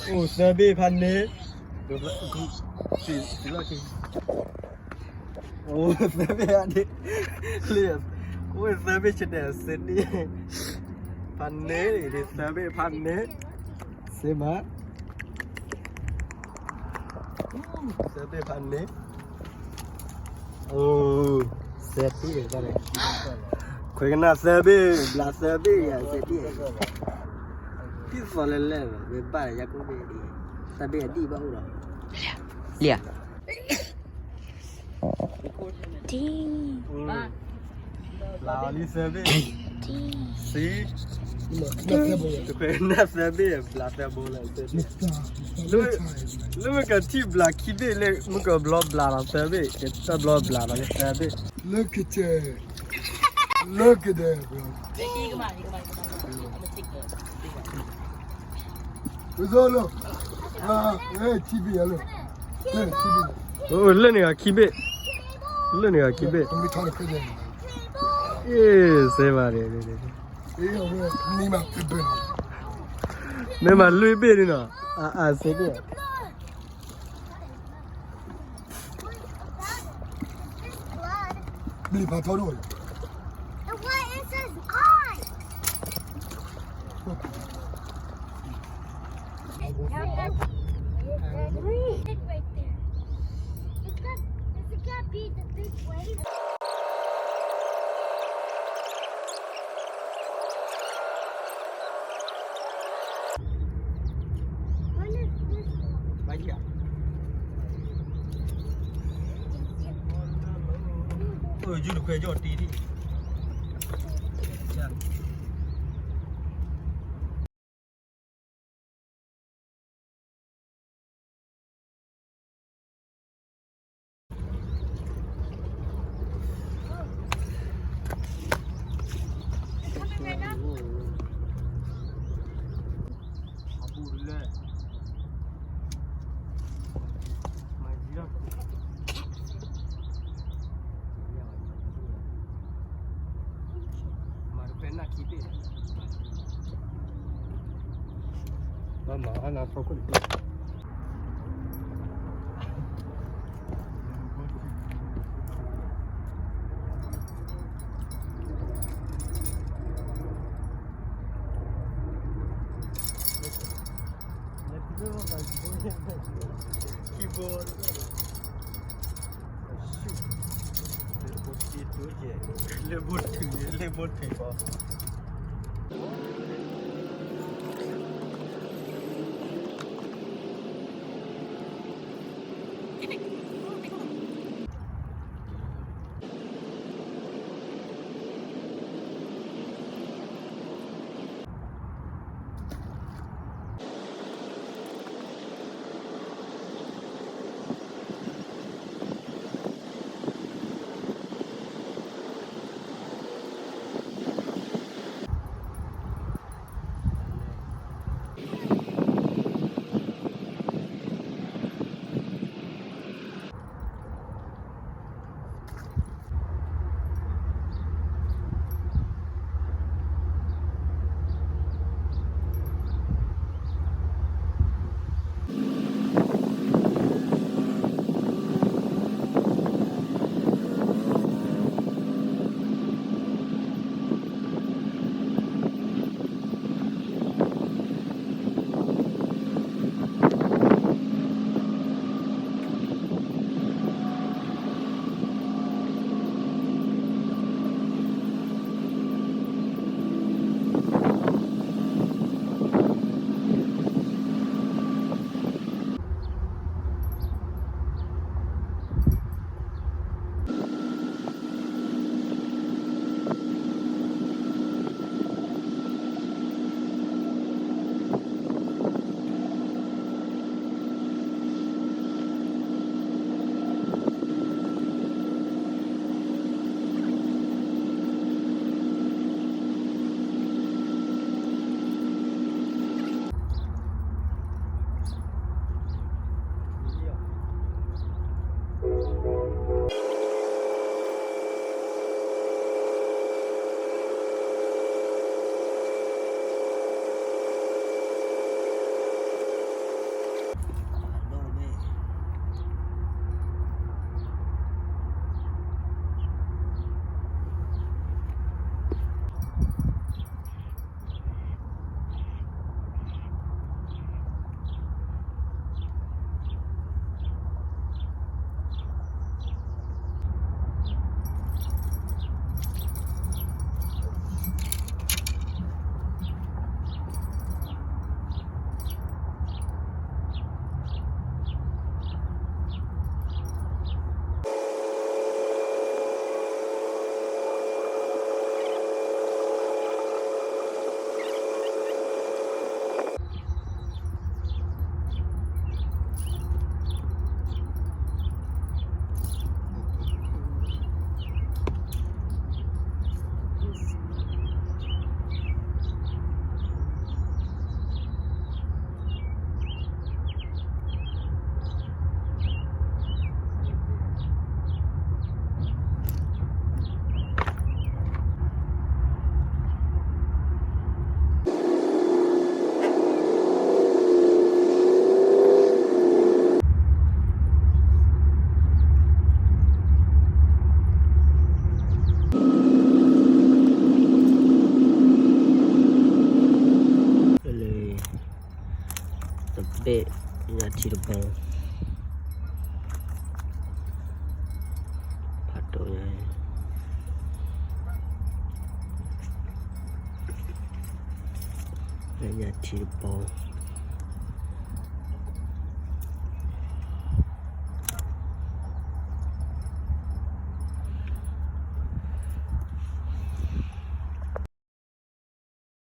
အိၣ်သၢဘ့ၣ်ဖးန့ၣ်, အိၣ်သၢဘ့ၣ်ဖးန့ၣ်, အိၣ်သၢဘ့ၣ်ဆန့ၣ် စ့န့ၣ်, ဖးန့ၣ်, သၢဘ့ၣ်ဖးန့ၣ်, စ့မး သၢဘ့ၣ်ဖးန့ၣ်, အိၣ်, စဲတံၢ်, ခွဲးကနၣ်သၢဘ့ၣ်, ဘျးသၢဘ့ၣ်, ယစဲတံၢ်, ဖံသီလဲၤလဲၣ်, မ့ၢ်ဘၣ်ယၤကိးဘ့ၣ်, သၢဘ့ၣ်အဒံၣ်ဘၣ်အိၣ်ဒီး, လံဧါ, တံၢ်, ဘျးလံသၢဘ့ၣ်, တံၢ်, စ့, တခွဲးနၢ်သၢဘ့ၣ်, ဘျးသၢဘိလၢ, လၢမ့ၢ်ကထံၣ်ဘျးခံဘ့ၣ်လၢ မ့ၢ်ကဘျီဘျးလီၤသၢဘ့ၣ်, တဘျီဘျးလီၤလၢသၢဘ့ၣ်, လၢကစဲး, လၢကဒဲး, ပသိလၢ, ခံဘ့ၣ်ယၤလၢ, ခံဘ့ၣ်, လၢန့ၣ်ဂၤခံဘ့ၣ်, လၢန့ၣ်ဂၤခံဘ့ၣ်, အ့ၣ်, စဲဘၣ်န့ၣ်, မ့ၢ်မၤလွံၢ်ဘ့ၣ်န့ၣ်နီၤ, အါအါစဲဘ့ၣ် ဘျ့ဖးထီဒိၣ်, ယုၢ်တခွဲးယီၢ်တံၢ်ဒံး Keyboard. Shoot. Little boat, little boat, little boat. ပ့ၣ်ညၣ်ထံတဘီ, ဖးဒိၣ်ညါ, ပ့ၣ်ညၣ်ထံတဘီ